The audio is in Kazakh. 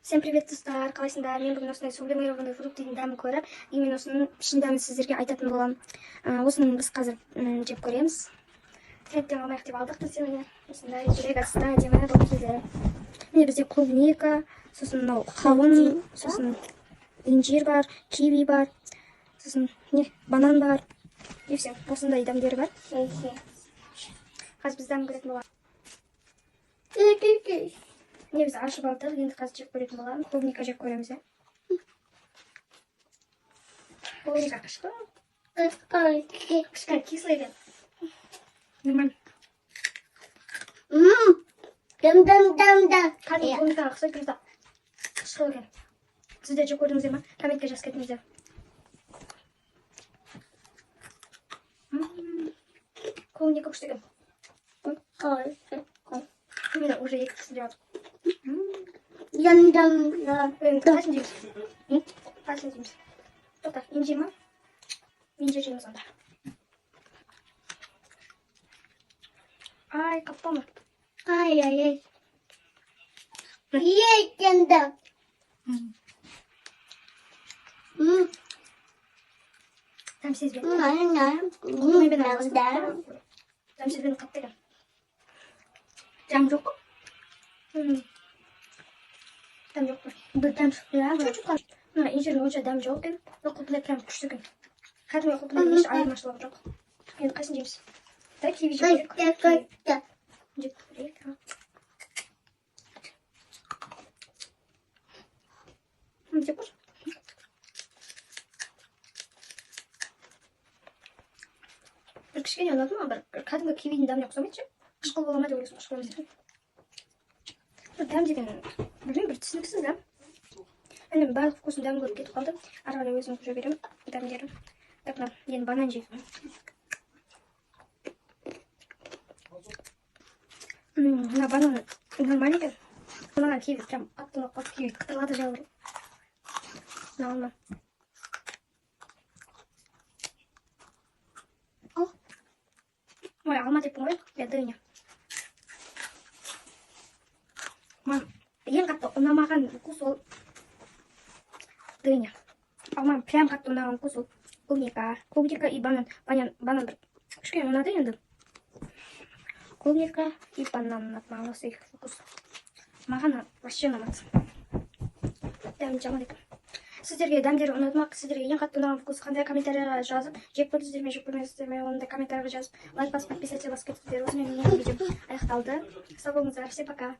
Всем привет, достар! Қалайсыңдар? Мен бүгін осындай сублимированный фруктының дәмін көріп, именно осының шын дәмін сіздерге айтатын боламын. Осыны біз қазір жеп көреміз. Трендтен қалмайық деп алдық біз де, міне. Осындай жүрек асты әдемі болып келді. Міне, бізде клубника, сосын мынау қауын, сосын инжир бар, киви бар, сосын не, банан бар. И все, осындай дәмдері бар. Қазір біз дәмін көретін боламыз. Міне, біз ашып алдық, енді қазір жеп көретін боламыз. Клубника жеп көреміз, иә. Клубника қышқыл. Кішкене кислый екен. Нормально. Дым дым дым дым. Кәдімгі клубникаға ұқсайды, просто қышқыл екен. Сіздер жеп көрдіңіздер ма? Комментке жазып кетіңіздер. Клубника күшті екен. Міне, уже екіншісін жеп жатырмын. Дым дым дым. Енді қайсысын жейміз? Қайсысын жейміз? Тоқта, инжир ма? Инжир жейміз онда. Ай, қатты ма? Ай ай ай. Ей, дым. Дәм сезбедім. Дым. Дәм сезбедім, қатты екен. Дәм жоқ қой. Дәм жоқ қой. Бір дәм шықты иә. Чуть-чуть қана. Мына инжирдің онша дәмі жоқ екен. Но құлпынай прям күшті екен. Кәдімгі құлпынайдың еш айырмашылығы жоқ. Енді қайсысын жейміз? Дай киви жеп көрейік. Қатты. Жеп көрейік. Жеп көрші. Бір кішкене ұнады маған, бір кәдімгі кивидің дәміне ұқсамайды ше. Қышқыл бола ма деп ойлайсың, қышқыл емес екен. Бір дәм деген, білмеймін, бір түсініксіз дәм. Енді барлық вкусын, дәмін көріп кетіп қалды. Ары қарай өзім жей беремін дәмдерін. Так, мына енді банан жеймін. Мына банан нормально екен. Маған киви прям қатты ұнап қалды. Киви қытырлады жабыр. Мына алма. Ал. Ой, алма деппін ғой. Я, дыня. Маған ең қатты ұнамаған вкус ол дыня. Ал маған прям қатты ұнаған вкус ол клубника. Клубника и банан. Банан бір кішкене ұнады енді. Клубника и банан ұнады маған, осы екі вкус. Маған вообще ұнамады. Дәмі жаман екен. Сіздерге дәмдері ұнады ма? Сіздерге ең қатты ұнаған вкус қандай? Комментарийға жазып, жеп көрдіңіздер ме, жеп көрмедіңіздер ме, оны да комментарийға жазып, лайк басып, подписаться басып кетіңіздер. Осымен менің видеом аяқталды. Сау болыңыздар, всем пока.